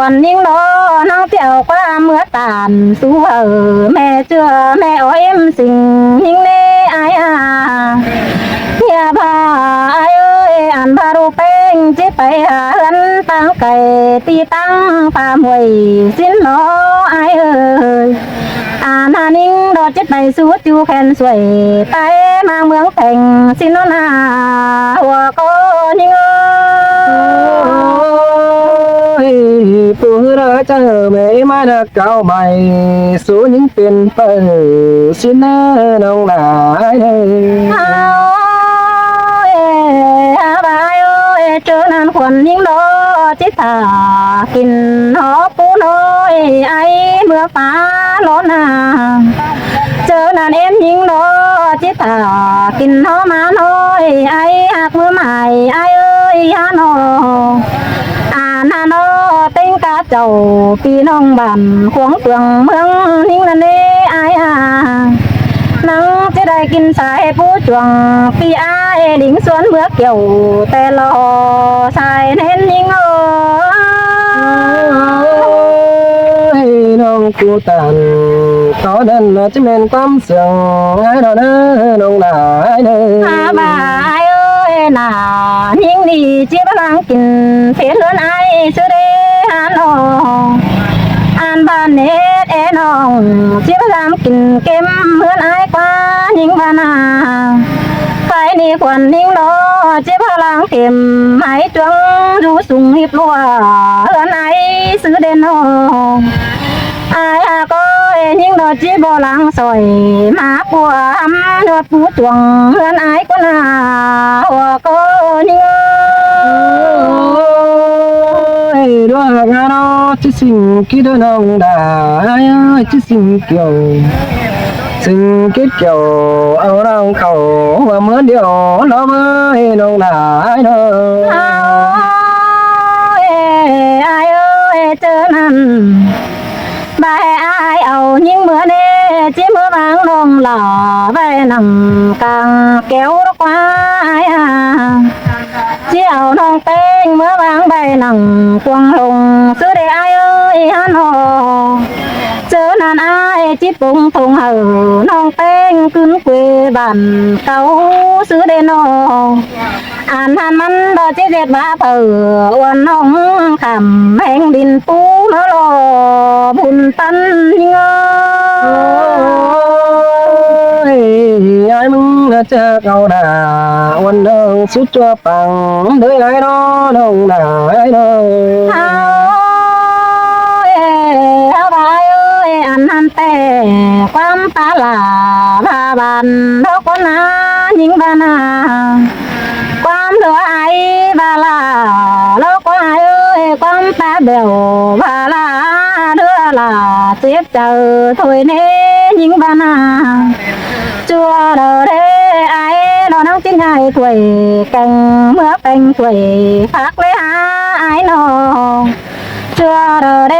ອນຍິງເນາະ ນາງຈະເອົາຄວາມເມືອຕານສູ່ເອີ ແມ່ເຈື່ອແມ່ອ້ອຍເອັມສິງຍິງເນອ້າຍອາ. ເຍບາອ້າຍເອີຍ ອັນພາລູກແປ້ງຈິໄປຫາເຮືອນຕ່າງໄກ ທີ່ຕັ້ງປ່າມວຍສິນເນາະອ້າຍເອີຍ. ອານາຍິງເນາະ ຈິໄປສູ່ຈູແຂນສວຍ ໄປມາເມືອງແຂງສິນເນາະນາ ຫົວກໍຍິງເອີຍ. ໂອ້ຍ ຜູ້ເຮີລະເຈົ້າແມ່ມານະ ເກົ້າໃບ ສູຍິງເປັນເປີ ຊິນເນີນ້ອງຫຼາຍເດີ. ເອົາເອ ຫາບາຍໂອຍ ເຈີນັ້ນຄວນຍິງເນາະ ຈິຖ້າກິນເນາະ ປູນ້ອຍ ໄອເມືອຟ້າໂລນາ. ເຈີນັ້ນເອັນຍິງເນາະ ຈິຖ້າກິນເນາະ ໝານ້ອຍ ໄອຮັກມືໝາຍ ອ້າຍເອີຍ ຫາເນາະ. ອານາເນາະ ເຕັງກະເຈົ້າ ພີ່ນ້ອງບ້ານຂວາງເຟືອງເມືອງນິງນັ້ນເດ ອ້າຍອາ. ນາງຈະໄດ້ກິນສາຍຜູ້ຈວງ ພີ່ອ້າຍລິງຊວນເມືອກ່ຽວ ແຕ່ລໍສາຍແໜ້ນຍິງເອີຍ. ໂອ້ຍ ນ້ອງກູຕັນ ຕອນນັ້ນນະຈະແມ່ນຄວາມ ສຽງອ້າຍເນາະເດີ ນ້ອງຫຼາຍເດີ. ອາບາຍເອີຍ ໜ້າຍິງນີ້ ຈິບລັງກິນເຜັດເຮືອນອ້າຍຊື່ເດ ຫານ້ອງ. ອັນບ້ານເຮັດແອນ້ອງ ຊິພາສາມກິນເກັມເຮືອນອ້າຍກວ່າຍິງບ້ານນາ. ໄຟນີ້ຄວນຍິງເນາະ ຊິພາລັງເຂັມໄມ້ຈວງ ຢູ່ສູງຮິບລົວເຮືອນອ້າຍຊື່ເດນ້ອງ. ອ້າຍຫາກໍເອຍິງເນາະ ຈິບໍ່ລັງສອຍ ມາປົວຫຳຍອດປູຈວງເຮືອນອ້າຍກວ່ານາ ຫົວກໍຍິງເອີຍ. ໂອ້ຍ ດ້ວຍຮັກງານເນາະ ຈິສິງກິດເດີນ້ອງດາ ອ້າຍເອີຍ ຈິສິງກ່ຽວ ສິງກິດກ່ຽວ ເອົານາງເຂົ້າຮ່ວມເຮືອນດຽວ ນ້ອງເອີຍ ນ້ອງດາເດີ. ເອົາເອີຍ ອ້າຍເອີຍ ເຈີນັ້ນ ບາຍອ້າຍເອົາຍິງເມືອເນ ຈິເມືອວາງນ້ອງຫຼ້າ ໄວ້ນັ່ງກາງແກ້ວດອກໄມ້ອາຍອາ. ຊິເອົານ້ອງແປ້ງເມືອວາງໄວ້ນັ່ງກວາງລົງ ຊື່ເດອ້າຍເອີຍ ຫານ້ອງ. ເຈີນັ້ນອ້າຍຈິປົງທົງໃຫ້ນ້ອງແປ້ງ ຂຶ້ນເກວບ້ານເກົ່າ ຊື່ເດນ້ອງ. ອັນຫັ້ນມັນບໍ່ຈິເຮັດວ່າເຜີ ອວນນ້ອງຂ້າມແຫ່ງດິນປູມາລໍບຸນປັນເງິນ. ໂອ້ຍ ອ້າຍມຶງນະຈັກເອົາໜ້າ ອວນນ້ອງສຸດຕົວ ຟັງເດີອ້າຍເນາະ ນ້ອງນາຍເນາະ. ເອົາເອີຍ ເອົາບາຍເອີຍ ອັນນັ້ນແຕ່ຄວາມປາຫຼ້າ ພາບ້ານດອກກອນນາ ຍິງບ້ານນາ ຄວາມເຫຼືອອາຍບາຫຼ້າ ລອກກວ່າເອີຍ ຄວາມປາແບວບາຫຼ້າ ເຫຼືອຫຼ້າເຈັບໃຈ ຖ້ວຍເນ ຍິງບ້ານນາ. ຈົວເດີເດ ອາຍເນາະ ນາງຈິໃຫຍ່ຖ້ວຍແກງ ເມືອແປງຖ້ວຍຜັກເລຫາອາຍເນາະ. ຈົວເດີເດ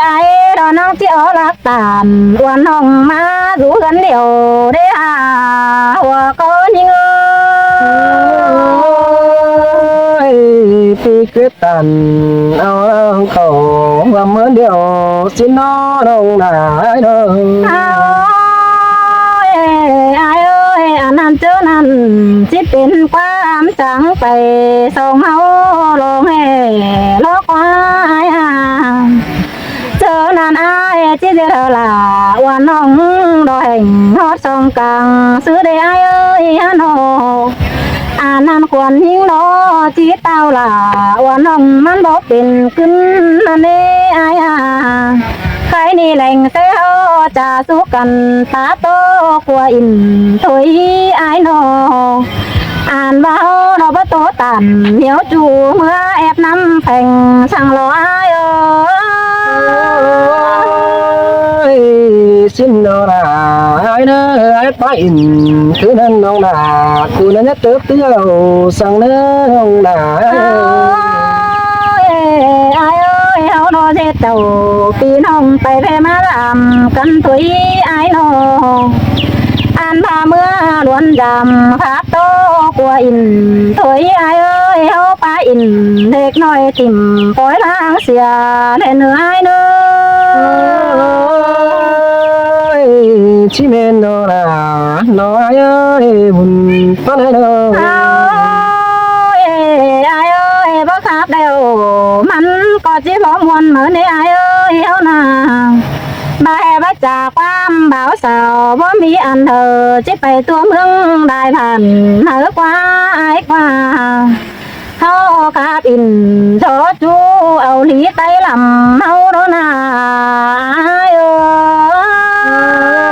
ອາຍເນາະ ນາງຈິເອົາຫຼັກຕານ ອວນນ້ອງມາຢູ່ເຮືອນດຽວເດ ຫາຫົວກໍຍິງເອີຍ. ປີເກີດ ຕັນເອົາເຂົ້າຮ່ວມເຮືອນດຽວ ຊິນເນາະນ້ອງນາຍເດີ. ເອົາເອີຍ ອ້າຍເອີຍ ອັນນັ້ນເຈີນັ້ນ ຊິເປັນຄວາມຈາງໄປ ສອງເຮົາລອງແຫ່ລອກວ່າອ້າຍຫາ. ເຈີນັ້ນອ້າຍຈິເດດເອົາຫຼ້າ ວ່ານ້ອງດອກແຫ່ງຮອດສອງກາງ ຊື່ເດອ້າຍເອີຍຫານ້ອງ. ອັນນັ້ນຄວນຍິງເນາະ ຈິເຕົ້າຫຼ້າ ວ່ານ້ອງມັນບໍ່ເປັນຂຶ້ນນັ້ນເດອ້າຍອາ. ໄຄນີ້ແຫຼງແຊເຮົາຈາສູ່ກັນ ປາໂຕກົວອິນໂທຍອ້າຍເນາະ. ອ່ານວ່າເຮົາເນາະບໍ່ໂຕຕານ ໜຽວຈູເມືອແອບນ້ຳແຝງ ຊ່າງຫຼໍອ້າຍເອີຍ. ຊິນເນາະນາ ອ້າຍເດີ ອ້າຍປາອິນ ຄືນັ້ນນ້ອງນາ ກູນັ້ນຈະເຕີບເຕີວ ຊ່າງເນີນ້ອງນາ. ເອີຍ ອ້າຍເອີຍ ເຮົາເນາະເຈັດເຈົ້າ ພີ່ນ້ອງໄປແຜ່ມາລຳກັນໂທຍອ້າຍເນາະ. ອັນພາເມືອລວນຢາມ ຄາບໂຕກົວອິນ ໂຖຍອ້າຍເອີຍ ເຮົາປາອິນເດັກນ້ອຍຖິ້ມ ປ່ອຍທາງເສຍແດ່ເນີອ້າຍເນີ. ໂອ້ຍ ຊິແມ່ນເນາະນາ ເນາະອ້າຍເອີຍ ບຸນປານໃດເນາະ. ເອົາເອີຍ ອ້າຍເອີຍ ບໍ່ຄາບແລ້ວ ມັນກໍຊິບໍ່ມ່ວນເມີເນອ້າຍເອີຍ ເຮົານາ ບາແຮບາຈາກຄວາມບ່າວສາວ ບໍ່ມີອັນເທີ ຊິໄປຕົວເມືອງໄດ້ຜ່ານ ເຮົາກວ່າອ້າຍກວ່າ ເຮົາຄາບອິນ ຊໍຈູ ເອົາຫຼີໄຕລຳ ເຮົາໂດນນາ ອ້າຍເອີຍ.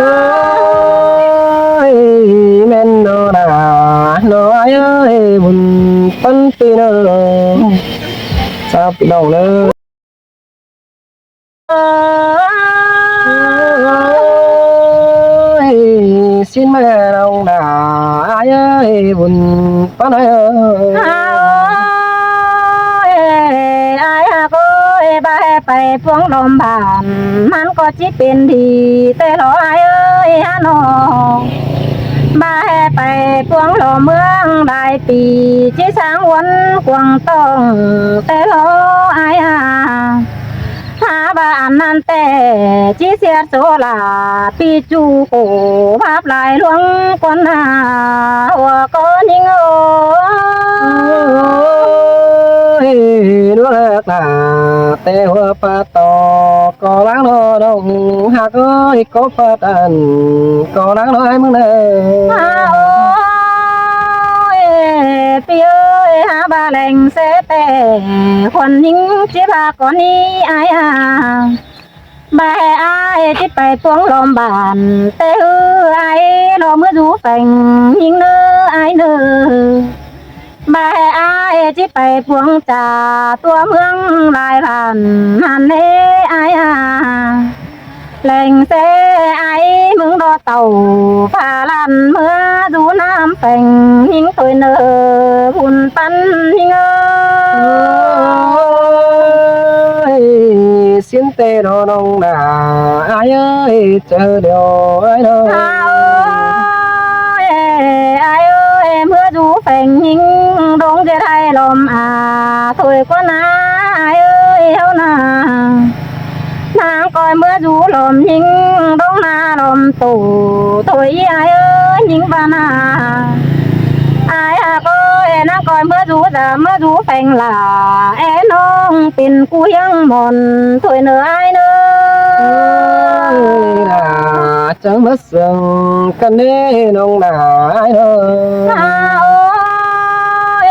ໂອ້ຍ ແມ່ນເນາະນາ ເນາະອ້າຍເອີຍ ບຸນປັນປີເດີ ຊາວພີ່ນ້ອງເດີ. ເອີຍ ຊິແມ່ນນ້ອງນາ ອ້າຍເອີຍ ບຸນປານໃດເອີຍ. ອ້າຍເອີຍ ອ້າຍຮັກເອີຍ ບາແຮໄປພວງລ້ອມບ້ານ ມັນກໍຊິເປັນດີແຕ່ລໍອ້າຍເອີຍ ຫານ້ອງ ບາແຮໄປພວງລໍ້ເມືອງຫຼາຍປີ ຊິສ້າງວົນກວ້າງຕ້ອງແຕ່ລໍອ້າຍຫາ ຫາວ່າອັນນັ້ນແຕ່ ຊິເສຍໂສລາ ປີຈູໂກ ພາບຫຼາຍຫຼວງກວ່າໜ້າ ຫົວກໍຍິງເອີຍ ດວງຮັກໜ້າ ແຕ່ຫົວປາ ຕໍ່ກໍລາງລໍນ້ອງຮັກເອີຍ ກໍປາດອັນກໍລາງລໍອ້າຍມຶງເດີ. ອ້າໂອ້ຍ ພີ່ເອີຍ ຫາວ່າແຫຼງເສແຕ່ ຄົນຍິງຊິພາກ່ອນນີ້ອ້າຍອາ ບາແຮອ້າຍຊິໄປປວງລ້ອມບ້ານ ແຕ່ຮືອ້າຍລໍເມືອຢູ່ແຂວງຍິງເນີອ້າຍເນີ. ບາແຮອ້າຍຊິໄປພວງຈາຕົວເມືອງຫຼາຍບ້ານຫັ້ນເດ້ອ້າຍອາ ແຫຼງແຊອ້າຍເມືອງລໍເຕົ້າ ພາຫຼານເມືອຢູ່ນຳແຂວງຍິງໂຕຍເນີ ບຸນປັນຍິງເອີຍ. ໂອ້ຍ ສິ້ນແຕ່ລໍນ້ອງນາ ອ້າຍເອີຍ ເຈີດຽວອ້າຍເດີ. ອ້າຍເອີຍ ອ້າຍເອີຍ ເມືອຢູ່ແຂວງຍິງ ດົງຈະໄດ້ລອມອາ ໂຕຍກວ່ານາ ອ້າຍເອີຍເຮົານາ ນາງກ້ອຍເມືອຢູ່ລອມຍິງ ດົງນາລອມໂຕ ໂຕຍອ້າຍເອີຍຍິງບ້ານນາ ອ້າຍຫາກ້ອຍ ນາງກ້ອຍເມືອຢູ່ຈາ ເມືອຢູ່ແຂວງຫຼາ ແອນ້ອງເປັນກູຮຽງໝອນ ໂຕຍເນີອ້າຍເນີ. ເອີ ລາ ຈັ່ງມາເຊິ່ງກັນເດ້ນ້ອງນາຍເອີຍ. ອ້າ ໂອ້ຍ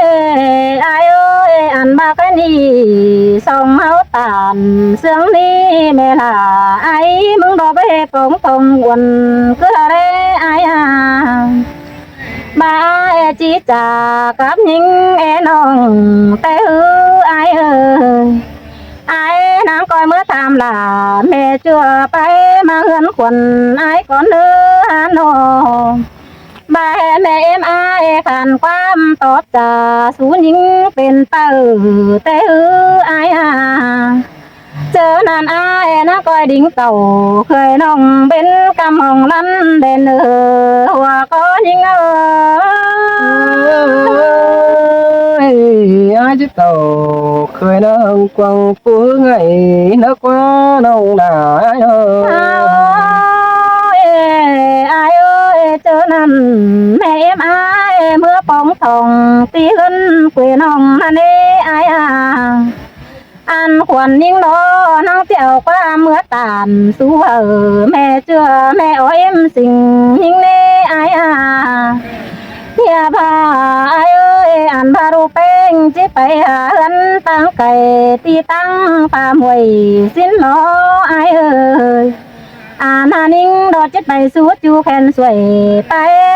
ອ້າຍເອີຍ ອັນບັກອັນນີ້ ສອງເຮົາຕານເຊື່ອງນີ້ແມ່ລາ ອ້າຍມຶງດອກໄປປອງປອງອວນ ຄືລະເດ້ອ້າຍອາ ບາແອຈີຈາກັບຍິງແອນ້ອງ ແຕ່ເອີ ອ້າຍເອີຍ ອ້າຍນາງກ້ອຍເມືອຖາມຫຼ້າ ແມ່ເຈືອໄປມາເຮືອນຂວັນ ອ້າຍກ່ອນເດີຫານ້ອງ ບາແຮແມ່ເອັມອ້າຍຂານຄວາມຕອບຈາ ສູຍິງເປັນເປົ້າ ແຕ່ເອີ ອ້າຍອາ ເຈີນັ້ນອ້າຍນາງກ້ອຍດິງເຕົ້າ ເຄີຍນ້ອງເປັນກຳຫ້ອງລັນແດນເອີ ຫົວກໍຍິງເອີຍ ອ້າຍຈິເຕົ້າ ເຄີຍນາງກວາງປູໄງນາກວ່ານ້ອງນາຍເອີຍ. ອ້າຍເອີຍ ອ້າຍເອີຍ ເຈີນັ້ນແມ່ເອັມອ້າຍເມືອປອງທອງ ຕີເຮືອນເກວນ້ອງນັ້ນເອ ອ້າຍອາ ອັນຂວັນຍິງນໍ ນາງຈະເອົາຄວາມເມືອຕານ ສູ່ເອີ ແມ່ເຈືອແມ່ອໍເອັມສິງຍິງເນ ອ້າຍອາ ເຮຍພາອ້າຍເອີຍ ອັນພາລູເປັງ ຈິໄປຫາເຮືອນຕ່າງໄກ ຕີຕັ້ງປາມວຍສິນນໍ ອ້າຍເອີຍ ອານານິງດອກຈິໄປສູ່ຈູແຂນຊ່ວຍ ໄປ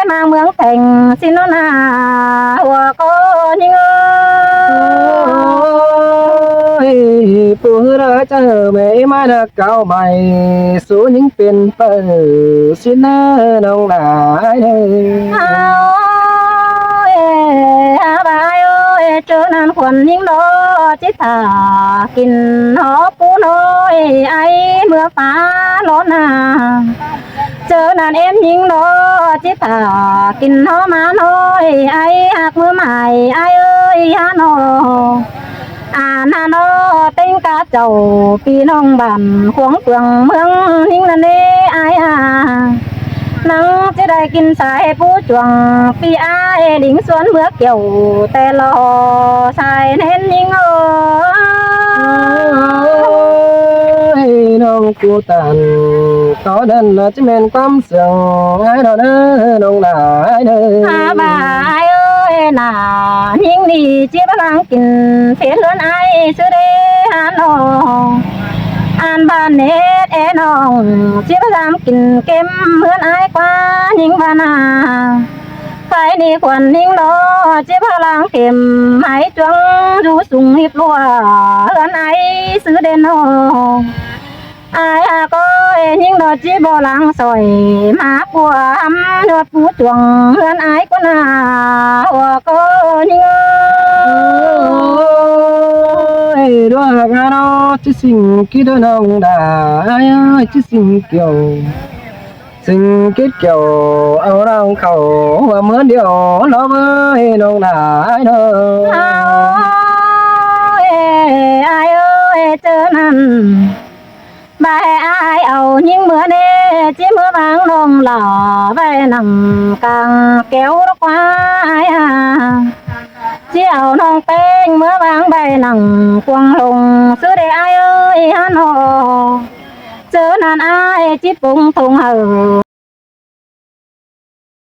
ມາເມືອງແຂງສິນນໍນາ ຫົວກໍຍິງເອີຍ. ໂອ້ຍ ປູເຮີລາຈາເຮີແມ່ມານາກາວໃໝ່ ສູຍິງເປັນເປີ ຊິນານ້ອງນາຍເອີຍ. ອ້າຍເອີຍ ອາບາຍເອີຍ ເຈີນັ້ນຂວັນຍິງດອກຈິຖ້າ ກິນຫໍປູນ້ອຍ ໄອເມືອຟ້າລໍນາ ເຈີນັ້ນເອັນຍິງເນາະ ຈິພາກິນເນາະ ມານ້ອຍ ອ້າຍຮັກມື້ໝາຍ ອ້າຍເອີຍ ຫາເນາະ ອານຫາເນາະ ເຕັງກະເຈົ້າ ພີ່ນ້ອງບ້ານຂວາງເຟືອງ ເມືອງຍິງນັ້ນເດ້ ອ້າຍອາ ນັງຊິໄດ້ກິນສາຍປູຈວງ ພີ່ອ້າຍລິງຊວນເມືອກ່ຽວ ແຕ່ລໍສາຍແໜ້ນຍິງເອີຍ ນ້ອງກູຕັນ ຕອນນັ້ນນະຈະແມ່ນຄວາມ ສຽງອ້າຍເນາະເດີ ນ້ອງຫຼ້າເດີ ຫາວ່າອ້າຍເອີຍນາ ຍິງນີ້ຈິບໍ່ລ້າງກິນ ເຟດເຮືອນອ້າຍຊື່ເດຫານ້ອງ ອ່ານບ້ານເຮັດແອນ້ອງ ຊິບໍ່ລ້າງກິນເກັມເຮືອນອ້າຍກວ່າຍິງວ່ານາ ໄຟນີ້ຄວັນຍິງເນາະ ຈິບໍ່ລ້າງເກັມ ໄໝຈວງຢູ່ສູງຮິບລົວ ເຮືອນອ້າຍຊື່ເດນ້ອງ ອ້າຍຫາກເອີຍ ຍິງເນາະ ຈິບໍ່ລ້າງສອຍ ມາປົວຫຳຍອດປູຈວງ ເຮືອນອ້າຍກວ່ານາ ຫົວກເອີຍຍິງເອີຍ ດ້ວຍຮັກຫາເນາະ ຈິສິງກິດເດີນ້ອງດາ ອ້າຍເອີຍ ຈິສິງກ່ຽວ ສິງກິດກ່ຽວ ເອົານາງເຂົ້າຮ່ວມເຮືອນດຽວ ລອບເອີຍ ນ້ອງຫຼ້າເດີ ອ້າຍເອີຍ ເຈີນັ້ນ ບາຍອ້າຍເອົາຍິງເມືອເນ ຈິເມືອວາງນ້ອງຫຼ້າໄວ້ນັ່ງກາງແກ້ວດອກວ່າອ້າຍ ຊິເອົານ້ອງແປ້ງເມືອວາງໄວ້ນັ່ງກວາງລົງ ຊື່ເດອ້າຍເອີຍຫານ້ອງ ເຈີນັ້ນອ້າຍຈິປົງທົງເຫີ